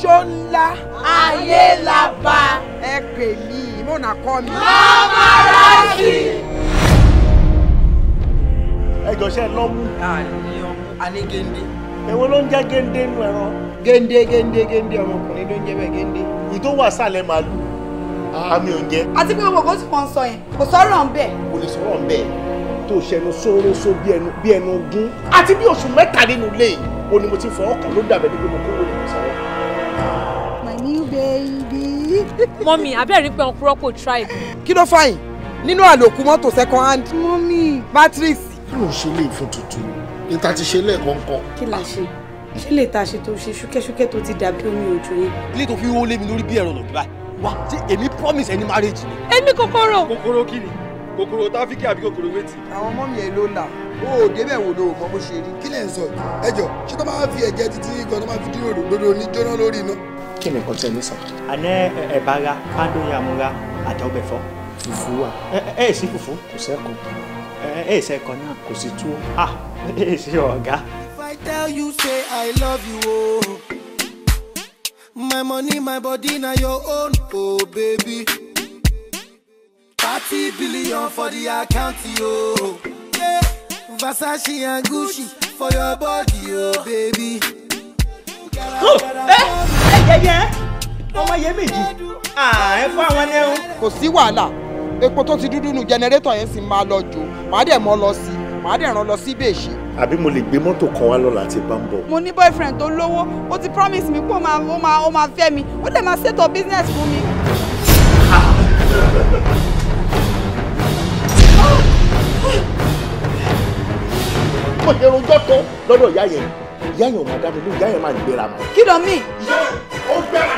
Oṣó ńlá. Ayé la bá. Ẹ pè mí, mọ̀nà kọ́ mi. Mamarazzi. Ẹ jọ ṣe lọ́mú. A ní géńdé. Èwo ló ń jẹ́ géńdé nínú ẹran? Géńdé géńdé géńdé ọmọkùnrin ló ń jẹ́ bẹ́ẹ̀ géńdé. Ìtò wà sálẹ̀ màálù, àmì oúnjẹ. Àti pé gbogbo nǹkan tí wọ́n ń sọ yẹn kò sọ̀rọ̀ ń bẹ̀. Kò lè sọ̀rọ̀ ń bẹ̀ tó ṣẹnu sóróso bí ẹnu ogún. Àti bí oṣù mẹ́ta nínú ilé yìí, o ni mo ti fọwọ́ kàn ló dàbẹ̀ ní pé mo kówó ní ìsọ̀rọ̀. My new baby. Mọ́mí, abẹ́rẹ́ pé ọkùnrin kò try. Kí ló fàyìn nínú àlòkù mọ́tò second hand? Mọ́mí. Matrix. Kí ló ń ṣe lè fún tuntun? Níta ti ṣe lẹ́ẹ̀kọ̀ọ̀kan. Kí la ṣe? Ṣé lè ta ṣe tó ṣe ṣúkẹ́ṣúkẹ́ tó ti dàbí omi òjò yẹn? Ilé tó fi wó lé mi lórí bí ẹ̀rọ lòdì báyìí. Wá, ṣé èmi promise ẹni marriage ni? Èmi kòkòrò. Kòkòrò kí ni? Kòkòrò táfíkì àbí kòkòrò wéètì? Àwọn ọmọ mi ẹ̀ ló là. O ò débẹ̀ wò ló mọ bó ṣe rí. Kí lẹ̀ ń sọ? Ẹ jọ, ṣé tó máa fi ẹ̀jẹ̀ títí gan tó máa fi dúró lòdò ní jóná lórí iná? Kí ni nǹkan tẹ́ ní sàn? Àná ẹ̀bá ra, pàdó yàmúra, àtọ̀gbẹ̀fọ́. Fùfú wà. Ẹ sí fùfú. Kò sẹ́kọ̀ọ́. Ẹ sẹ́kọ̀ọ́ náà. Kò sí túwó. Ah, ẹ sí ọ̀gá. If I tell you say I love you, oh. My money, my body, now your own, oh baby. 30 billion for the account, yo. Yeah. Versace and Gucci for your body, oh baby. Ẹ yẹ ọmọ yẹn méjì, ẹ fún àwọn ẹ̀hún. Kò sí wàhálà, epo tó ti dúdú nu jẹnẹrétọ̀ yẹn sì máa lọ jò, màá dẹ̀ mọ́ lọ sí, màá dẹ̀ rán lọ sí bèṣe. Àbí mo lè gbé mọ́tò kan wá lọ́la àti bá ń bọ̀. Mo ní boyfriend tó lówó, ó ti promise mi pé ó máa fẹ́ mi, ó lè máa set up business fún mi. Mo ṣe rojọ́ tó lọ́dọ̀ ìyá yẹn, ìyá yẹn ò máa dá mi lóhùn, ìyá yẹn máa gbéra mọ́. Kí ló mì? Ó gbéra.